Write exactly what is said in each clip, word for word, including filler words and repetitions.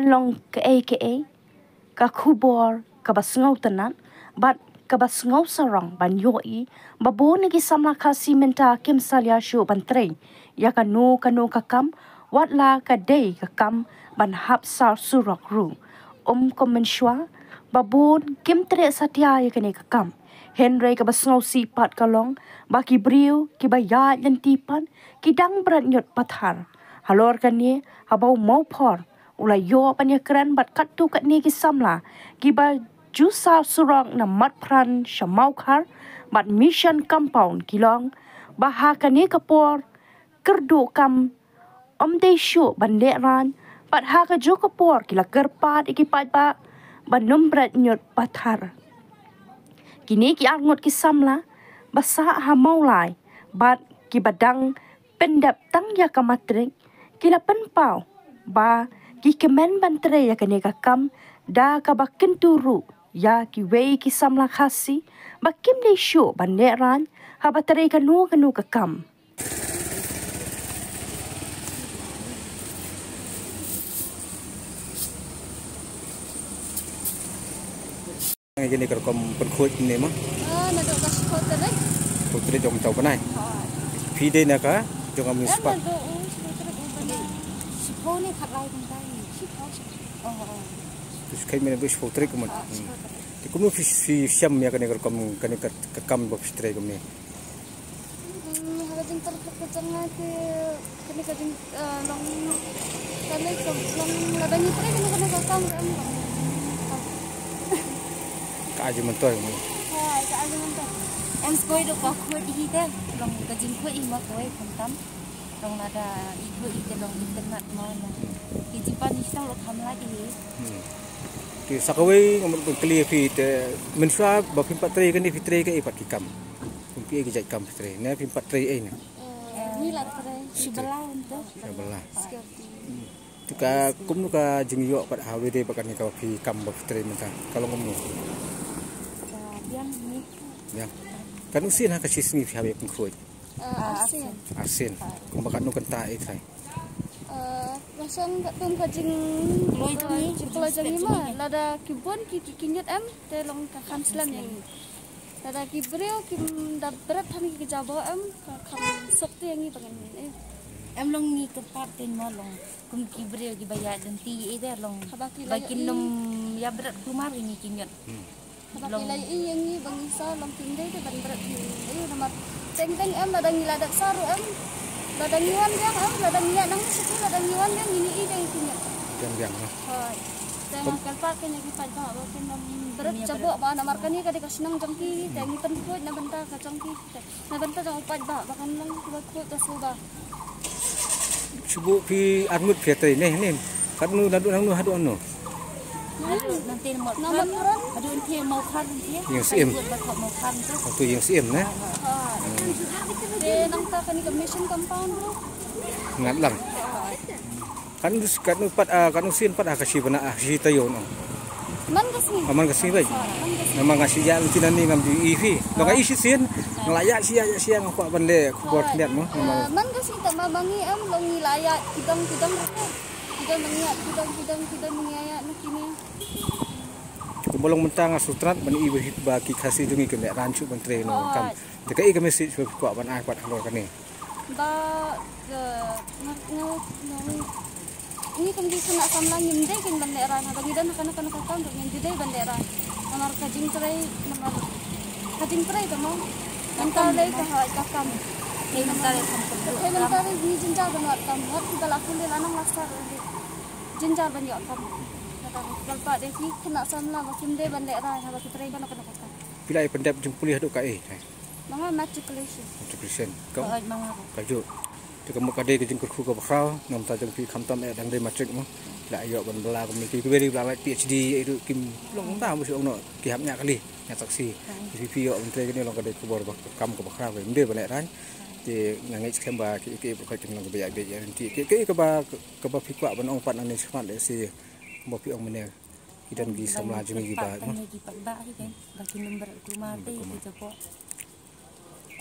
Long kaei kaei ka khubor kaba sngewtynnat bad kaba sngewsarong ban ïohi ba bun na ki samla Khasi mynta kim salia shuh ban trei ïa kano kano ka kam, wat la ka dei ka kam ban hap sar surok ruh. Ym kum mynshuwa ba bun kim treh satia ïa kane ka kam. Hynrei kaba sngewsih pat ka long ba ki briew kiba ïaid lynti pat ki dang bret ñiut pathar. Halor kane, haba u Mawphor u la ïoh ban ïakren bad katto katne ki samla kiba ju sar surok na Matphran sha Mawkhar bad Mission Compound, ki long ba ha kane ka por kyrduh kam ym dei shuh ban lehraiñ bad ha kajuh ka por ki la kyrpad ïa ki paidbah ban ym bret ñiut pathar. Kine ki arngut ki samla ba sah ha Mawlai bad kiba dang pyndep tang ïa ka matrik, ki la pynpaw ba ki kmen ban trei ïa kane ka kam da kaba kyntu ruh ïa kiwei ki samla Khasi ba kim dei shuh ban lehraiñ haba trei kano kano ka kam. Ngi kine ka rukom pynkhuid ne ma? Ah, naduh ka shiphew tarik. Shiphew tarik jong mynta u bnai. Phi dei na ka jong ka municipal? Naduh u shiphew tarik u bnai. Shiphew ne khatlai kumta. Shiphew. Oh, oh. Tu shiphew, naduh shiphew tarik kumta. Te kumno phi, phi shem ïa kane ka rukom, kane ka, ka kam ba phi trei kumne? Hmm, haba jingpyrkhat ka jong nga te kane ka jing, eh, long, kane ka long lada ngi trei kane, kane ka kam ruh em long. Ka ai jingmyntoi mo. Ha, ka ai jingmyntoi. Em skoi dok ka khuid hi te long ka jingkhuid hi mo kawei khamtam. Long lada i khuid hi te long itynnat mo na. Ki jingpan i shnong ruh kham lait hi. Hmm. Te sa kawei nga mut ban kylli ïa phi te, mynshuwa ba phim pat trei kane phi trei kaei pat ki kam? Kum kiei ki jait kam phi trei? Ne phim pat trei ei ne? Eh, ngi la trei sha bylla hangto. Sha bylla. Security. Te ka kumno ka jingïoh pat ha kawei de bad kane kaba phi kam ba phi trei mynta? Ka long kumno? Ka biang ni. Biang. Katno sien ha ka shi sngi phi hap ban pynkhuid? Eh, arsien. Arsien. Kumba katno kynta ei trai? Eh, nga shong katkum ka jing, kloi jong ngi, eh, kloi jong ngi ma, lada ki bun ki, ki, ki ñiut em, te long ka kham slem ïa ngi. Lada ki briew kim da bret than ki jaboh em, ka kham suk te ïa ngi ba ngan, eh. Em long ngi kyrpad te mo long kum ki briew kiba ïaid lynti ei te long. Haba ki la ïohi, ba kin ym ïa bret kulmar ïa ngi ki ñiut. Hmm. Haba ki la ïohi ïa ngi ba ngi sah long kim dei te ban bret hi. Ayu namar teng teng em lada ngi la dep sah ruh em. Lada ngi wan biang em, lada ngi ïaid nangne sha ki, lada ngi wan biang ngin ïohi ïa ki ñiut. Biang biang noh. Hooid. Te nga kyrpad kein ïa ki paidbah ba kin ym bret jaboh ba namar kane ka dei ka shnong jong ki, te ngi pynkhuid na bynta ka jong ki. Te na bynta jong u paidbah ba kan long kiba khuid ka shuwa. Shu buh phi arngut phi trei ne ne. Katno naduh nangno haduh ano? Naduh nangte Mawphran. Haduh nte Mawphran nte. Ïing Syiem. Haduh Mawphran tu. Haduh Ïing Syiem ne. Ha. Te nangta kane ka Mission Compound tu. Ngat lang. Ha. Katno, katno pat, ah, katno sien pat ha ka shi bnai, ha ka shi taïew no? Man ka sngi. Ah, man ka sngi beit. Man ka sngi. Namar nga shu ïaid lynti nangne ngam ju ïohi phi. Long ka i shisien nga la ïaid sha, ïaid sha, nga kwah ban leh khubor khyndiat mo. Ah, man ka sngi te ma ma ngi em long ngi la ïaid ki dong ki dong ruh. Ki dong ngi ïaid ki dong ki dong ki dong ngi ïaid na kine. Kumba long mynta nga sngewtynnat ban ïohi ba ki Khasi jong ngi kim leh raiñ shuh ban trei no kam. Te kaei ka message ba phi kwah ban ai pat halor kane? Ba, eh, nga, nga, nga, ngi kum ki khynnah samla ngim dei kein ban lehraiñ, haba ngi don ha kano kano ka kam ruh ngim ju dei ban lehraiñ. Namar ka jingtrei, namar ka jingtrei ka mo. Nangta lei ka hooid ka kam. Hei nangta lei kam kam. Hei nangta lei ngi jynjar ban wad kam. Wat kiba la pule la nang la sar ruh ngi jynjar ban ïoh kam. Kata ngi kyrpad ïa ki khynnah samla ba kim dei ban lehraiñ haba ki trei kano kano ka kam. Phi la ïa pyndep jingpule haduh kaei? Ma nga matriculation. Matriculation. Ka? Hooid, ma nga ruh. Kajuh. Te ka mut ka dei ka jingkyrkhu kaba khraw, namar jong phi khamtam eh dang dei matrik mo. Phi la ïoh ban bylla kumne ki, kiwei ruh la lait PhD, eh ruh kim long, ta mo shu ong noh ki hap ñiah kali, ñiah taxi. Phi, phi ïoh ban trei kane long ka dei khubor ba, kam kaba khraw, ym dei ban lehraiñ. Te nga ngeit skhem ba kiei kiei baroh kin long kaba ïaid beit ïaid lynti. Kiei kiei kaba, kaba phi kwah ban ong pat nangne shakhmat lehse kumba phi ong mynne. Ki don ki samla jong ngi kiba, ki paidbah hi kan, ba kin ym bret kulmar te ki jaboh.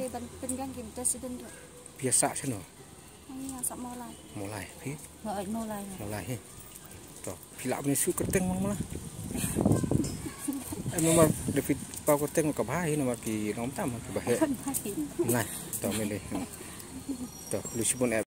Te ban pynbiang ki president ruh. Phi ïa sah shano? Ngi ïa sah Mawlai. Mawlai phi? Mawlai. Mawlai. Mawlai hi. To phi lah ban ïa shu kyrteng Mawlai. Em namar da phi paw kyrteng ka bha hi namar ki nongtam ki bha hi. Mawlai. To mynta. To lu shibun.